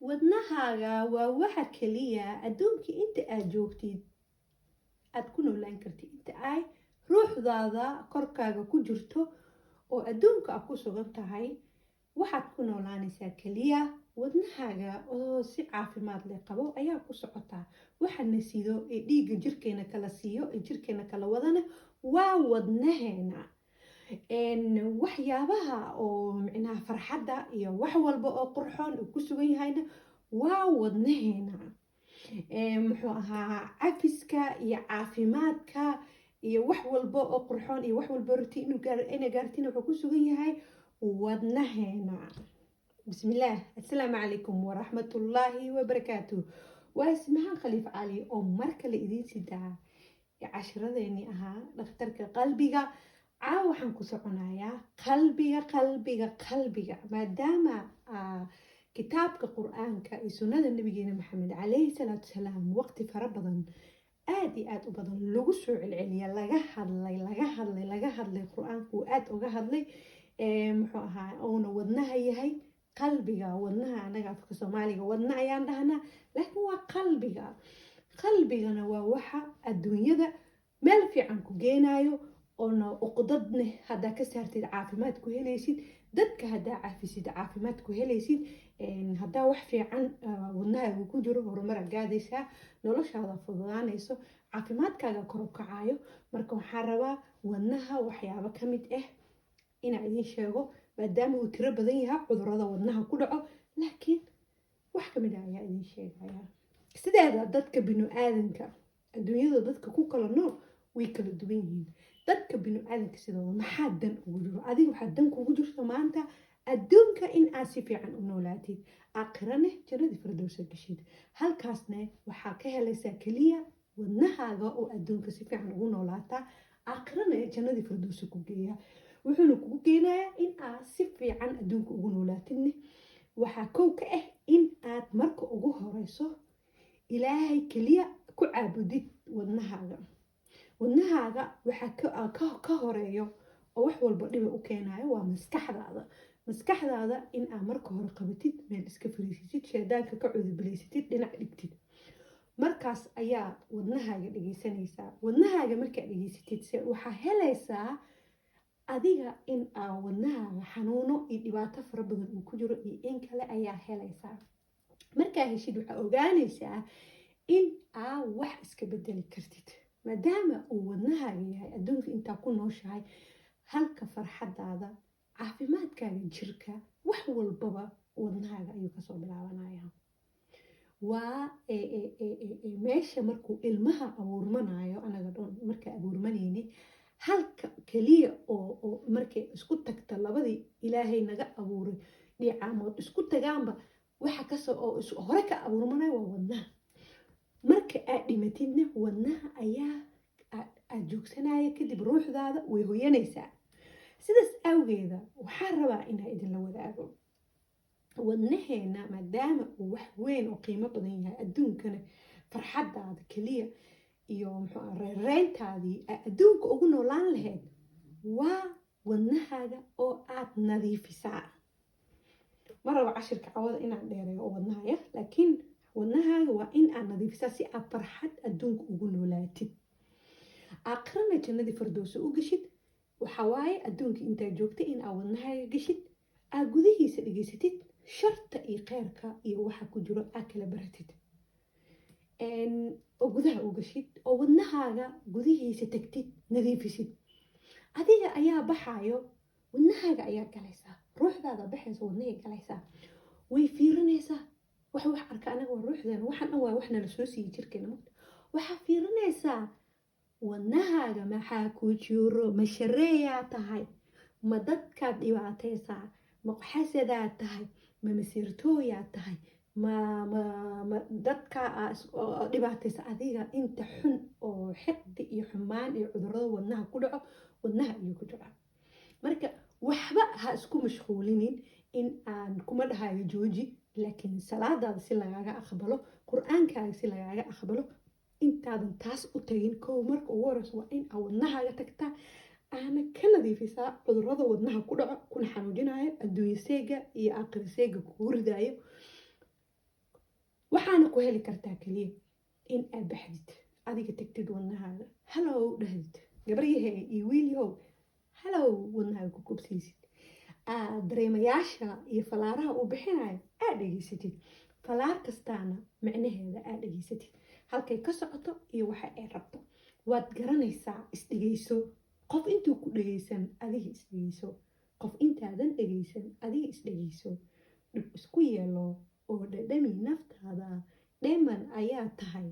Wadnahaaga waa waxa keliya adduunka inta aad joogtid aad ku noolaan kartid, inta ay ruuxdaada korkaaga ku jirto oo adduunka aad ku sugan tahay. Waxaad ku noolaanaysaa keliya wadnahaaga oo si caafimaad leh qabo ayaa ku socotaa. Waxa na sido ee dhiigga jirkeena kala siiyo ee jirkeena kala wadana waa wadnaheena. Waxyaabaha oo micnaha farxadda iyo wax walba oo qurxoon uu ku sugan yahayna waa wadnaheena. Muxuu ahaa, cafiska iyo caafimaadka iyo wax walba oo qurxoon iyo wax walba rati inay gaartiin wuxuu ku sugan yahay wadnaheena. Bismillaah, assalaamu calaykum waraxmatullaahi wabarakaatu. Waa Ismahaan Khaliif Cali oo mar kale idiin sidaa cashiradeenii ahaa dhakhtarka qalbiga. Caawa waxaan ku soconayaa qalbiga, qalbiga, qalbiga, maadaama kitaabka Qur-aanka iyo sunnada nabigeena Maxamed calayhi salaatu salaam waqti fara badan, aada iyo aada u badan, lagu soo celceliya, laga hadlay, laga hadlay, laga hadlay. Qur-aanku uu aada uga hadlay, muxuu ahaa, uuna wadnaha yahay qalbiga. Wadnaha anaga afka Soomaaliga wadna ayaan dhahnaa, laakiin waa qalbiga. Qalbigana waa waxa adduunyada meel fiican ku geenayo, oona uqdadne haddaa ka saartid caafimaad ku helaysid, dadka haddaa cafisid caafimaad ku helaysid, haddaa wax fiican wadnahaaga ku jiro horumara gaadaysaa, noloshaada fududaanayso, caafimaadkaaga kor u kacayo. Marka waxaa rabaa wadnaha waxyaabo ka mid ah inaan idiin sheego, maadaama uu tiro badan yahay cudurada wadnaha ku dhaco, laakiin wax kamid ah ayaa idiin sheegaya. Sideeda dadka binu aadanka adduunyada dadka ku kala nool way kala duwan yihiin. Dadka binu aadanka sidooda maxaa dan ugu jiro? Adiga waxaa dan kugu jirto maanta adduunka in aad si fiican u noolaatid, aakhirane jannadii firdowsa gashid. Halkaasne waxaa ka helaysaa keliya wadnahaaga oo adduunka si fiican ugu noolaataa, aakhirana jannadii firdowsa ku geeya. Wuxuuna kugu geenayaa in aad si fiican adduunka ugu noolaatidne waxaa kow ka ah in aad marka ugu horeyso Ilaahay keliya ku caabudid wadnahaaga. Wadnahaaga waxaa ka horeeyo oo wax walba dhiba u keenayo waa maskaxdaada. Maskaxdaada in aad marka hore qabatid, meel iska fariisatid, shaydaanka ka cudubilaysatid, dhinac dhigtid, markaas ayaa wadnahaaga dhegeysanaysaa. Wadnahaaga markaad dhegeysatid se waxaa helaysaa adiga in aa wadnahaaga xanuuno iyo dhibaato fara badan uu ku jiro iyo in kale ayaa helaysaa. Markaa heshid, waxaa ogaanaysaa in aa wax iska bedeli kartid, maadaama uu wadnahaaga yahay adduunka intaa ku nooshahay halka farxadaada, caafimaadkaaga jirka, wax walbaba wadnahaaga ayuu kasoo bilaabanaya. Waa meesha markuu ilmaha abuurmanayo. Anaga dhan markaa abuurmanayni, halka keliya oo markay isku tagta labadii Ilaahay naga abuuray dhicaamood isku tagaanba, waxa kasoo oo hore ka abuurmanayo waa wadnaha. Marka aad dhimatidna wadnaha ayaa aad joogsanaya, kadib ruuxdaada way hoyanaysaa. Sidaas awgeeda waxaa rabaa inaa idinla wadaago wadnaheena, maadaama uu wax weyn oo qiimo badan yahay adduunkana farxadaada keliya iyo muxuu reereyntaadii adduunka ugu noolaan lahayd waa wadnahaaga oo aad nadiifisaa. Ma rabo cashirka cawada inaan dheereeyo oo wadnahaya, laakiin wadnahaaga waa in aad nadiifisaa si aad farxad adduunka ugu noolaatid, aakhirana jannadii firdowsa u geshid. Waxaa waaye adduunka intaa joogta in aad wadnahaaga geshid, aad gudihiisa dhegeysatid, sharta iyo kheyrka iyo waxa ku jiro aad kala baratid, oo gudaha u gashid, oo wadnahaaga gudihiisa tagtid, nadiifisid. Adiga ayaa baxayo, wadnahaaga ayaa galaysaa, ruuxdaada baxaysa, wadnahay galaysaa, way fiirinaysaa. Wax arka anaga waa ruuxdeena. Waxaan dhan waa wax nala soo siiyey jirkeena. Mugta waxaa fiirinaysaa wadnahaaga maxaa ku jiro? Ma shareeyaa tahay? Ma dadkaad dhibaataysaa? Ma xasadaa tahay? Ma masiirtooyaa tahay? Ma dadka dhibaataysa adiga? Inta xun oo xiqdi iyo xumaan iyo cudurada wadnaha ku dhaco wadnaha ayuu ku jiraa. Marka waxba ha isku mashquulinin. In aan kuma dhahayo jooji, laakiin salaadaada si lagaaga aqbalo, Qur-aankaaga si lagaaga aqbalo, intaadan taas u tagin, kow marka ugu horeyso waa in aa wadnahaaga tagtaa, aana ka nadiifisaa cudurada wadnaha ku dhaco, kuna xanuujinayo, adduunye seega iyo aakhira seega kugu ridaayo. Waxaana ku heli kartaa keliya in aad baxdid, adiga tagtid wadnahaaga, "Hello" dhahdid, gabaryahe iyo wiilyahow, "Hello" wadnahaaga ku kobsaysid, aad dareemayaasha iyo falaaraha uu bixinayo aad dhegeysatid, falaar kastaana micnaheeda aad dhegeysatid, halkay ka socoto iyo waxa ay rabto waad garanaysaa. Isdhegeyso. Qof intuu ku dhegeysan, adiga isdhegeyso. Qof intaadan dhegeysan, adiga isdhegeyso. Dhib isku yeelo oo dhadhami naftaada. Dheeman ayaa tahay,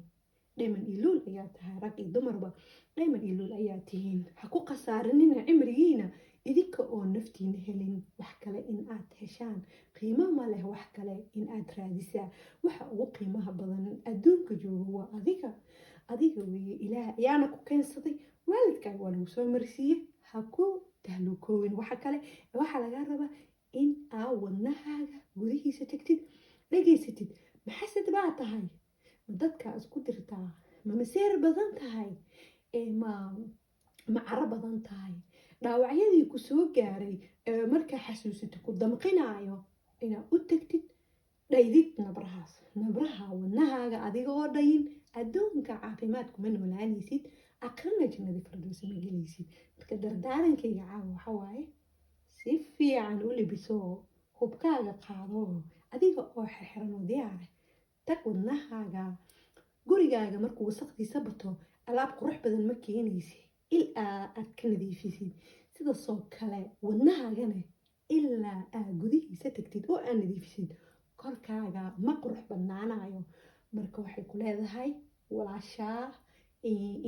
dheeman iyo luul ayaa tahay. Rag iyo dumarba dheeman iyo luul ayaa tihiin. Ha ku khasaarinina cimrigiina idinka oo naftiina helin. Wax kale in aad heshaan qiimo ma leh. Wax kale in aad raadisaa, waxa ugu qiimaha badan adduunka jooga waa adiga, adiga weeye. Ilaah ayaana ku keensaday, waalidkaaga waa lagu soo marsiiyey. Ha ku tahlukoowin waxa kale. Waxaa lagaa rabaa in aa wadnahaaga gudihiisa tagtid, dhegaysatid. Maxasad baa tahay? Ma dadkaa isku dirtaa? Ma maseer badan tahay? Ma caro badan tahay? Dhaawacyadii ku soo gaaray ee markaa xasuusatid ku damqinaayo, inaad u tagtid, dhaydid nabrahaas, nabraha wadnahaaga. Adiga oo dhayin adduunka caafimaad kuma noolaanaysid, aqrina jannada firdowsa ma gelaysid. Marka dardaarankayga caawa waxa waaye: si fiican u libiso, hubkaaga qaado, adiga oo xirxiran oo diyaara tag wadnahaaga. Gurigaaga markuu wasaqdiisa bato, alaab qurux badan ma keenaysi ilaa aad ka nadiifisid. Sidaasoo kale wadnahaagana, ilaa aad gudihiisa tagtid oo aad nadiifisid, korkaaga ma qurux badnaanayo. Marka waxay ku leedahay walaashaa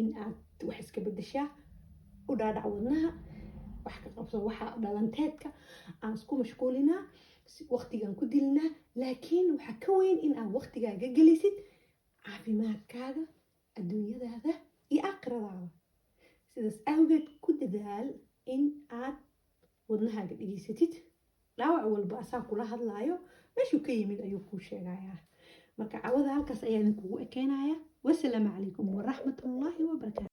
in aad wax iska bedeshaa. U dhaadhac wadnaha, wax ka qabso. Waxa dhalanteedka aan isku mashquulinaa, waqtigaan ku dilnaa, laakiin waxaa ka weyn in aad waqtigaaga gelisid caafimaadkaaga, adduunyadaada iyo aakhiradaada. Sidaas awgeed ku dadaal in aad wadnahaaga dhegeysatid. Dhaawac walba asaa kula hadlaayo, meeshuu ka yimid ayuu kuu sheegayaa. Marka cawada halkaas ayaa idinkugu ekeenaya. Wasalaamu calaykum waraxmatullaahi wabarakaatu.